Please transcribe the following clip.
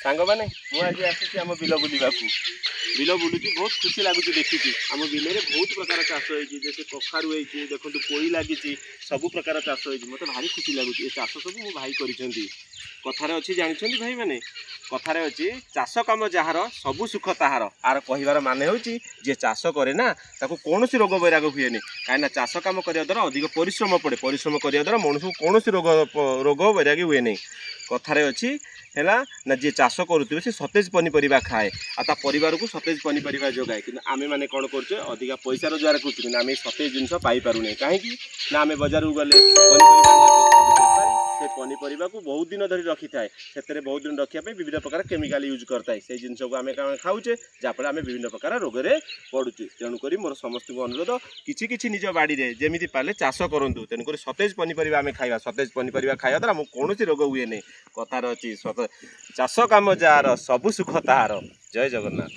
ସାଙ୍ଗମାନେ, ମୁଁ ଆଜି ଆସିଛି ଆମ ବିଲ ବୁଲିବାକୁ। ବିଲ ବୁଲୁଛି, ବହୁତ ଖୁସି ଲାଗୁଛି ଦେଖିକି। ଆମ ବିଲରେ ବହୁତ ପ୍ରକାର ଚାଷ ହେଇଛି। ଯେତେ କଖାରୁ ହେଇଛି ଦେଖନ୍ତୁ, ପୋଇ ଲାଗିଛି, ସବୁ ପ୍ରକାର ଚାଷ ହେଇଛି। ମୋତେ ଭାରି ଖୁସି ଲାଗୁଛି। ଏ ଚାଷ ସବୁ ମୋ ଭାଇ କରିଛନ୍ତି। କଥାରେ ଅଛି, ଜାଣିଛନ୍ତି ଭାଇମାନେ, କଥାରେ ଅଛି, ଚାଷ କାମ ଯାହାର ସବୁ ସୁଖ ତାହାର। ଆର କହିବାର ମାନେ ହେଉଛି, ଯିଏ ଚାଷ କରେ ନା, ତାକୁ କୌଣସି ରୋଗ ବୈରାଗ ହୁଏନି। କାହିଁକିନା ଚାଷ କାମ କରିବା ଦ୍ୱାରା ଅଧିକ ପରିଶ୍ରମ ପଡ଼େ। ପରିଶ୍ରମ କରିବା ଦ୍ୱାରା ମଣିଷକୁ କୌଣସି ରୋଗ ବୈରାଗୀ ହୁଏନି। କଥାରେ ଅଛି ହେଲା ନା, ଯିଏ ଚାଷ କରୁଥିବ ସେ ସତେଜ ପନିପରିବା ଖାଏ ଆଉ ତା ପରିବାରକୁ ସତେଜ ପନିପରିବା ଯୋଗାଏ। କିନ୍ତୁ ଆମେମାନେ କ'ଣ କରୁଛେ? ଅଧିକା ପଇସା ରୋଜଗାର କରୁଛୁ, କିନ୍ତୁ ଆମେ ଏଇ ସତେଜ ଜିନିଷ ପାଇପାରୁନେ। କାହିଁକି ନା ଆମେ ବଜାରକୁ ଗଲେ ପନିପରିବା ଆଣିବା ପାଇଁ, ବେପାରୀ ସେ ପନିପରିବାକୁ ବହୁତ ଦିନ ଧରି ରଖିଥାଏ। ସେଥିରେ ବହୁତ ଦିନ ରଖିବା ପାଇଁ ବିଭିନ୍ନ ପ୍ରକାର କେମିକାଲ ୟୁଜ୍ କରିଥାଏ। ସେଇ ଜିନିଷକୁ ଆମେ କ'ଣ ଖାଉଛେ, ଯାହାଫଳରେ ଆମେ ବିଭିନ୍ନ ପ୍ରକାର ରୋଗରେ ପଡ଼ୁଛେ। ତେଣୁକରି ମୋର ସମସ୍ତଙ୍କୁ ଅନୁରୋଧ, କିଛି କିଛି ନିଜ ବାଡ଼ିରେ ଯେମିତି ପାରିଲେ ଚାଷ କରନ୍ତୁ। ତେଣୁକରି ସତେଜ ପନିପରିବା ଆମେ ଖାଇବା। ସତେଜ ପନିପରିବା ଖାଇବା ଦ୍ୱାରା ଆମକୁ କୌଣସି ରୋଗ ହୁଏନି। କଥାରେ ଅଛି, ଚାଷ କାମ ଯାହାର ସବୁ ସୁଖ ତାହାର। ଜୟ ଜଗନ୍ନାଥ।